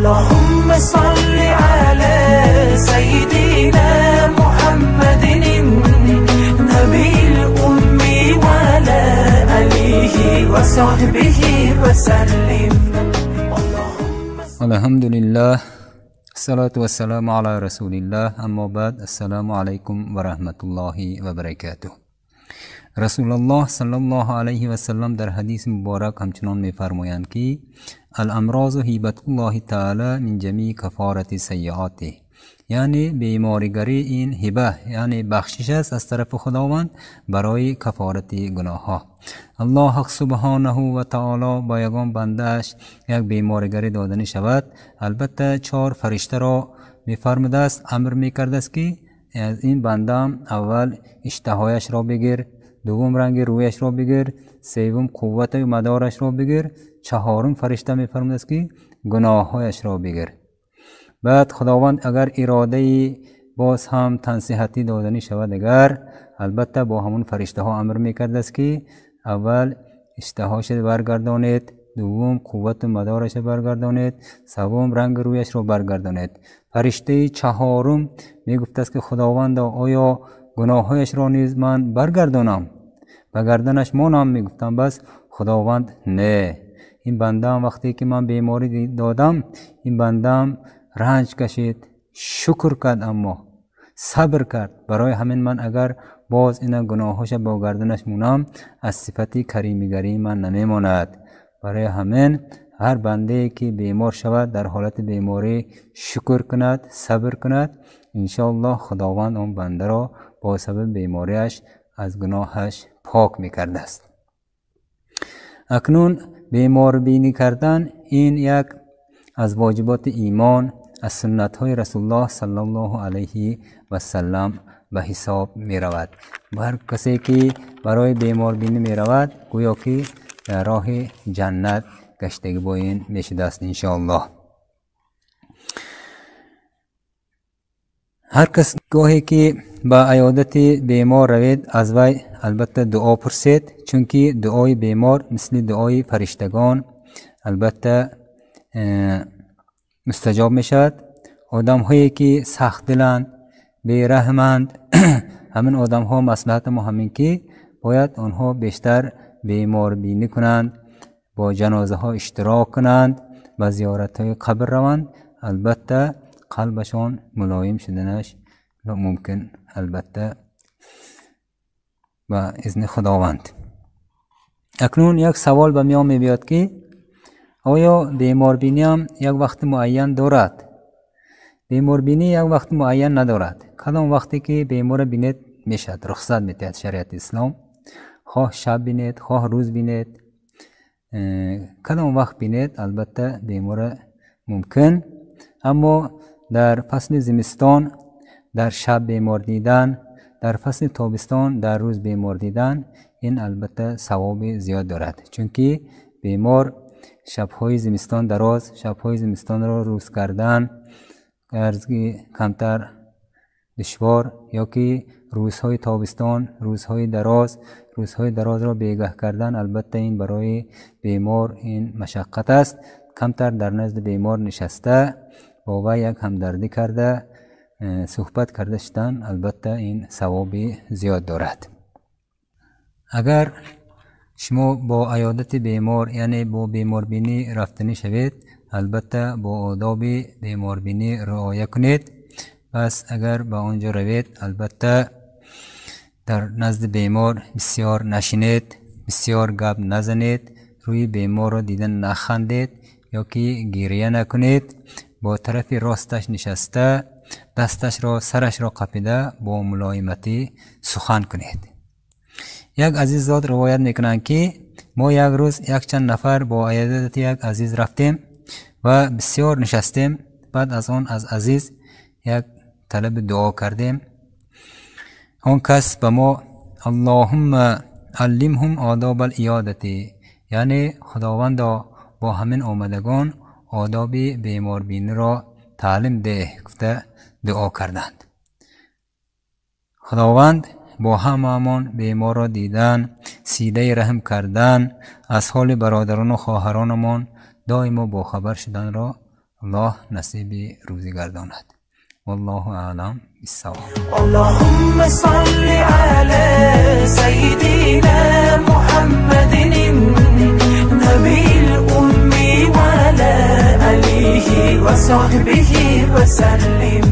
اللهم صل على سيدنا محمد النبي الأمي وعلى آله وصحبه وسلم. الحمد لله، الصلاة والسلام على رسول الله، اما بعد، السلام علیکم و رحمت الله و برکاته. رسول الله صلی الله علیه و سلم در حدیث مبارک همچنان می‌فرمایند که الامراض هبة الله تعالی من جمیع کفارت سیئاته، یعنی بیماریگری این هبه یعنی بخشش است از طرف خداوند برای کفارت گناه ها. الله حق سبحانه و تعالی با یگان بندهش یک بیماریگری دادنی شود، البته 4 فرشته را می‌فرموده است، امر می‌کرده است که از این بنده اول اشتهایش را بگیر، دوم رنگ رویش را بگیر، سوم قوت و مدارش را بگیر، چهارم فرشته می‌فرمود است که گناههایش را بگیر. بعد خداوند اگر اراده باز هم تنصیحتی دادنی شود، اگر البته با همون فرشته ها امر میکرده است که اول اشتهاش برگردانید، دوم قوت و مدارش برگردانید، سوم رنگ رویش را برگردانید. فرشته چهارم میگفت است که خداوند آیا گناههایش را نیز من برگردانم؟ به گردنش مانم؟ میگفتم بس خداوند نه، این بنده هم وقتی که من بیماری دادم، این بنده هم رنج کشید، شکر کرد، اما صبر کرد. برای همین من اگر باز این گناهاش با گردنش مونم، از صفت کریمیگری من نمیماند. برای همین هر بنده که بیمار شود در حالت بیماری شکر کند، صبر کند، انشاءالله خداوند آن بنده را با سبب بیماریش از گناهش پاک میکرده است. اکنون بیمار بینی کردن این یک از واجبات ایمان، از سنت های رسول الله صلی الله علیه و سلم به حساب می رود. هر کسی که برای بیمار بینی می رود گویا که در راه جنت گشتگی با این می شده است انشاءالله. هر کس گاهی که به عیادت بیمار روید از وی البته دعا پرسید، چونکه دعای بیمار مثل دعای فرشتگان البته مستجاب می شود. آدم هایی که سخت دلند، بیرحمند، همین آدم ها مصلحت ما همین که باید آنها بیشتر بیمار بینی کنند، با جنازه ها اشتراک کنند، به زیارت های قبر روند، البته قلبشان ملایم شدنش ممکن، البته با اذن خداوند. اکنون یک سوال به میان می بیاد که آیا بیماربینی هم یک وقت معین دارد؟ بیماربینی یک وقت معین ندارد. کدام وقتی که بیمار بینید میشد، رخصت میدهد شریعت اسلام، خواه شب بینید خواه روز بینید، کدام وقت بینید البته بیمار ممکن. اما در فصل زمستان در شب بیمار دیدن، در فصل تابستان در روز بیمار دیدن، این البته ثواب زیاد دارد، چونکه بیمار شب‌های زمستان دراز، شب‌های زمستان را روز کردن ارزی کمتر دشوار، یا که روزهای تابستان، روزهای دراز، روزهای دراز را بیگه کردن، البته این برای بیمار این مشقت است. کمتر در نزد بیمار نشسته با وی یک همدردی کرده صحبت کرده شدن، البته این ثواب زیاد دارد. اگر شما با عیادت بیمار یعنی با بیماربینی رفتنی شوید، البته با آداب بیماربینی رعایت کنید. پس اگر به آنجا روید البته در نزد بیمار بسیار نشینید، بسیار گپ نزنید، روی بیمار را دیدن نخندید یا که گریه نکنید. با طرف راستش نشسته، دستش را سرش را قپیده با ملایمتی سخن کنید. یک عزیز زاد روایت میکنند که ما یک روز یک چند نفر با عیادت یک عزیز رفتیم و بسیار نشستیم. بعد از آن از عزیز یک طلب دعا کردیم. آن کس به ما اللهم علمهم آداب العیادت، یعنی خداوندا با همین آمدگان آداب بیماربینی را تعلیم ده گفته دعا کردند. خداوند با همه‌مان بیمار را دیدن، سیله رحم کردن، از حال برادران و خواهرانمان دائما باخبر شدن را Аллоҳ насиби рӯзӣ гардонад. Валлоҳу аълам биссавоб. اللهم صل على سيدنا محمد النبي الأمي وعلى آله وصحبه وسلم.